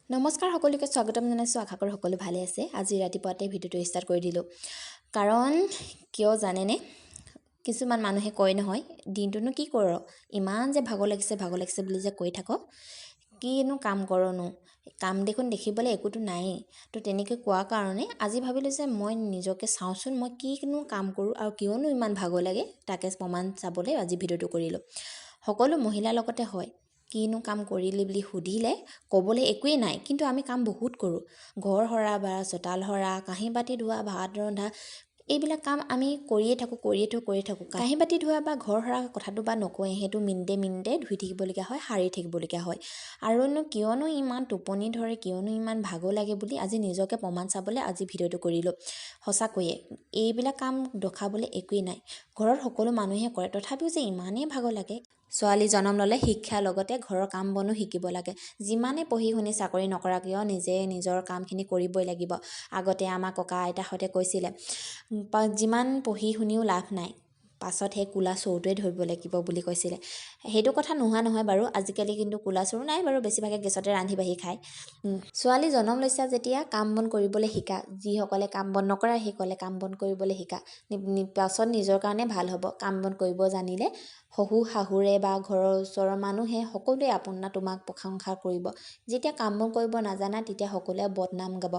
নমস্কাৰ, সকলোকে স্বাগতম জনাইছোঁ। আশা কৰোঁ সকলো ভালে আছে। আজি ৰাতিপুৱাতে ভিডিঅ'টো ষ্টাৰ্ট কৰি দিলোঁ। কাৰণ কিয় জানেনে? কিছুমান মানুহে কয় নহয়, দিনটোনো কি কৰ, ইমান যে ভাগৰ লাগিছে ভাগৰ লাগিছে বুলি যে কৈ থাক, কিনো কাম কৰনো, কাম দেখোন দেখিবলৈ একোতো নায়েই। তো তেনেকৈ কোৱাৰ কাৰণে আজি ভাবিলোঁ যে মই নিজকে চাওঁচোন, মই কিনো কাম কৰোঁ আৰু কিয়নো ইমান ভাগৰ লাগে, তাকে প্ৰমাণ চাবলৈ আজি ভিডিঅ'টো কৰিলোঁ। সকলো মহিলাৰ লগতে হয়, কিনো কাম কৰিলি বুলি সুধিলে ক'বলৈ একোৱেই নাই, কিন্তু আমি কাম বহুত কৰোঁ। ঘৰ সৰা বা চোতাল সৰা, কাঁহী বাতি ধোৱা, ভাত ৰন্ধা, এইবিলাক কাম আমি কৰিয়ে থাকোঁ, কৰিয়ে থাকোঁ, কৰিয়ে থাকোঁ। কাঁহী বাতি ধোৱা বা ঘৰ সৰা কথাটো বা নকওঁৱেই, সেইটো মিনিটে মিনিটে ধুই থাকিবলগীয়া হয়, সাৰি থাকিবলগীয়া হয়। আৰুনো কিয়নো ইমান টোপনি ধৰে, কিয়নো ইমান ভাগৰ লাগে বুলি আজি নিজকে প্ৰমাণ চাবলৈ আজি ভিডিঅ'টো কৰিলোঁ। সঁচাকৈয়ে এইবিলাক কাম দেখাবলৈ একোৱেই নাই, ঘৰত সকলো মানুহে কৰে, তথাপিও যে ইমানেই ভাগৰ লাগে। ছোৱালী জন্ম ল'লে শিক্ষাৰ লগতে ঘৰৰ কাম বনো শিকিব লাগে। যিমানে পঢ়ি শুনি চাকৰি নকৰা কিয়, নিজে নিজৰ কামখিনি কৰিবই লাগিব। আগতে আমাৰ ককা আইতাহঁতে কৈছিলে, যিমান পঢ়ি শুনিও লাভ নাই, পাছত সেই ক'লা চৰুটোৱে ধৰিব লাগিব বুলি কৈছিলে। সেইটো কথা নোহোৱা নহয় বাৰু, আজিকালি কিন্তু ক'লা চৰু নাই বাৰু, বেছিভাগে গেছতে ৰান্ধি বাঢ়ি খায়। ছোৱালী জন্ম লৈছা যেতিয়া কাম বন কৰিবলৈ শিকা। যিসকলে কাম বন নকৰা সেইসকলে কাম বন কৰিবলৈ শিকা, পাছত নিজৰ কাৰণে ভাল হ'ব। কাম বন কৰিব জানিলে শহু শাহুৰে বা ঘৰৰ ওচৰৰ মানুহে সকলোৱে আপোনাৰ তোমাক প্ৰশংসা কৰিব। যেতিয়া কাম বন কৰিব নাজানা, তেতিয়া সকলোৱে বদনাম গাব।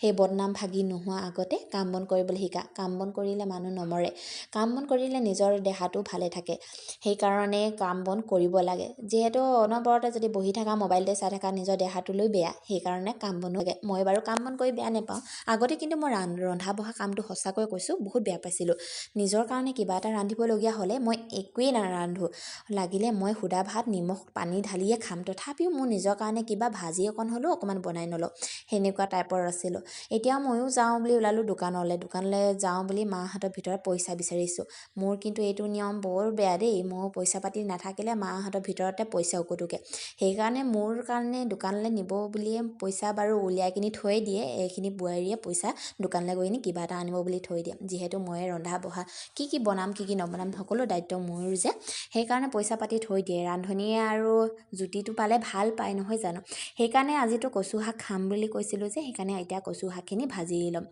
সেই বদনাম ভাগি নোহোৱা আগতে কাম বন কৰিবলৈ শিকা। কাম বন কৰিলে মানুহ নমৰে, কাম বন কৰিলে নিজৰ দেহাটো ভালে থাকে। সেইকাৰণে কাম বন কৰিব লাগে। যিহেতু অনবৰতে যদি বহি থাকা, মোবাইলতে চাই থাকা, নিজৰ দেহাটোলৈ বেয়া। সেইকাৰণে কাম বনো লাগে। মই বাৰু কাম বন কৰি বেয়া নাপাওঁ আগতে, কিন্তু মই ৰন্ধা বঢ়া কামটো সঁচাকৈ কৈছোঁ, বহুত বেয়া পাইছিলোঁ। নিজৰ কাৰণে কিবা এটা ৰান্ধিবলগীয়া হ'লে মই একোৱেই নাৰান্ধোঁ, লাগিলে মই সুদা ভাত নিমখ পানী ঢালিয়ে খাম, তথাপিও মোৰ নিজৰ কাৰণে কিবা ভাজি অকণ হ'লেও অকণমান বনাই নলওঁ, সেনেকুৱা টাইপৰ আছিলোঁ। এতিয়া ময়ো যাওঁ বুলি ওলালোঁ দোকানলৈ। দোকানলৈ যাওঁ বুলি মাহঁতৰ ভিতৰত পইচা বিচাৰিছোঁ। মোৰ কিন্তু এইটো নিয়ম বৰ বেয়া দেই, মোৰ পইচা পাতি নাথাকিলে মাহঁতৰ ভিতৰতে পইচা উকটোকে। সেইকাৰণে মোৰ কাৰণে দোকানলৈ নিব বুলিয়ে পইচা বাৰু উলিয়াই কিনি থৈ দিয়ে, এইখিনি বোৱাৰীয়ে পইচা দোকানলৈ গৈ কিনি কিবা এটা আনিব বুলি থৈ দিয়ে। যিহেতু ময়ে ৰন্ধা বঢ়া, কি কি বনাম কি কি নবনাম সকলো দায়িত্ব মোৰ যে, সেইকাৰণে পইচা পাতি থৈ দিয়ে। ৰান্ধনীয়ে আৰু জুতিটো পালে ভাল পায় নহয় জানো? সেইকাৰণে আজিতো কচু শাক খাম বুলি কৈছিলোঁ যে, সেইকাৰণে এতিয়া কচু শাকখিনি ভাজি ল'ম।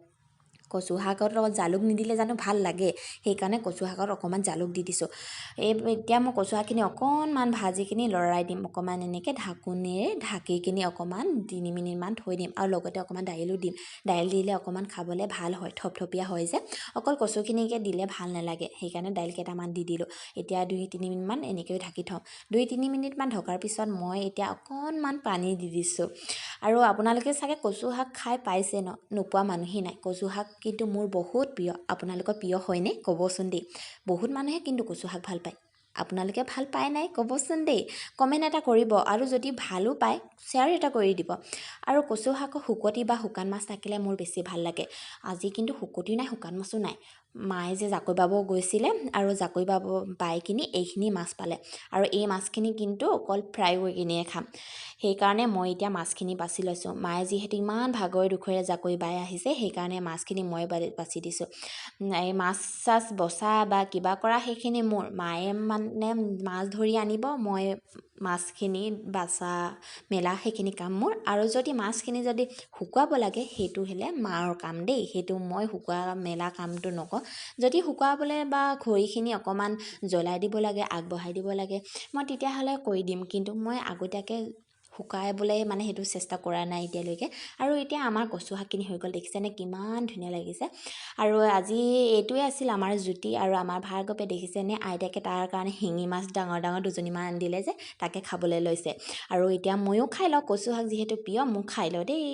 কচু শাকৰ লগত জালুক নিদিলে জানো ভাল লাগে? সেইকাৰণে কচু শাকত অকণমান জালুক দি দিছোঁ। এই এতিয়া মই কচু শাকখিনি অকণমান ভাজি কিনি লৰাই দিম, অকণমান এনেকৈ ঢাকনিৰে ঢাকি কিনি অকণমান 3 মিনিটমান থৈ দিম আৰু লগতে অকণমান দাইলো দিম। দাইল দিলে অকণমান খাবলৈ ভাল হয়, থপথপীয়া হয় যে। অকল কচুখিনিকে দিলে ভাল নালাগে, সেইকাৰণে দাইল কেইটামান দি দিলোঁ। এতিয়া 2-3 মিনিটমান এনেকৈ ঢাকি থওঁ। 2-3 মিনিটমান ঢকাৰ পিছত মই এতিয়া অকণমান পানী দি দিছোঁ। আৰু আপোনালোকে চাগে কচু শাক খাই পাইছে ন? নোপোৱা মানুহেই নাই। কচু শাক কিন্তু মোৰ বহুত প্ৰিয়। আপোনালোকৰ প্ৰিয় হয়নে, ক'বচোন দেই। বহুত মানুহে কিন্তু কচু শাক ভাল পায়। আপোনালোকে ভাল পায় নাই, ক'বচোন দেই, কমেণ্ট এটা কৰিব আৰু যদি ভালো পায়, শ্বেয়াৰ এটা কৰি দিব। আৰু কচু শাকৰ শুকতি বা শুকান মাছ থাকিলে মোৰ বেছি ভাল লাগে। আজি কিন্তু শুকতিও নাই, শুকান মাছো নাই। মায়ে যে জাকৈ বাব গৈছিলে আৰু জাকৈ বাব বাই কিনি এইখিনি মাছ পালে আৰু এই মাছখিনি কিন্তু অকল ফ্ৰাই কৰি কিনিয়ে খাম। সেইকাৰণে মই এতিয়া মাছখিনি বাছি লৈছোঁ। মায়ে যিহেতু ইমান ভাগৰে দুখৰে জাকৈ বাই আহিছে, সেইকাৰণে মাছখিনি মই বাছি দিছোঁ। এই মাছ চাছ বচা বা কিবা কৰা সেইখিনি মোৰ। মায়ে মানে মাছ ধৰি আনিব, মই মাছখিনি বাচা মেলা সেইখিনি কাম মোৰ। আৰু যদি মাছখিনি যদি শুকুৱাব লাগে, সেইটো হ'লে মাৰ কাম দেই। সেইটো মই শুকোৱা মেলা কামটো নকওঁ। যদি শুকুৱাবলৈ বা খৰিখিনি অকণমান জ্বলাই দিব লাগে, আগবঢ়াই দিব লাগে, মই তেতিয়াহ'লে কৰি দিম। কিন্তু মই আগতীয়াকৈ শুকাবলৈ মানে সেইটো চেষ্টা কৰা নাই এতিয়ালৈকে। আৰু এতিয়া আমাৰ কচু শাকখিনি হৈ গ'ল। দেখিছেনে কিমান ধুনীয়া লাগিছে? আৰু আজি এইটোৱে আছিল আমাৰ জুতি। আৰু আমাৰ ভাৰ্গৱে দেখিছেনে, আইতাকে তাৰ কাৰণে শিঙি মাছ ডাঙৰ ডাঙৰ দুজনীমান আনি দিলে যে, তাকে খাবলৈ লৈছে। আৰু এতিয়া ময়ো খাই লওঁ। কচু শাক যিহেতু প্ৰিয়, মোক খাই লওঁ দেই।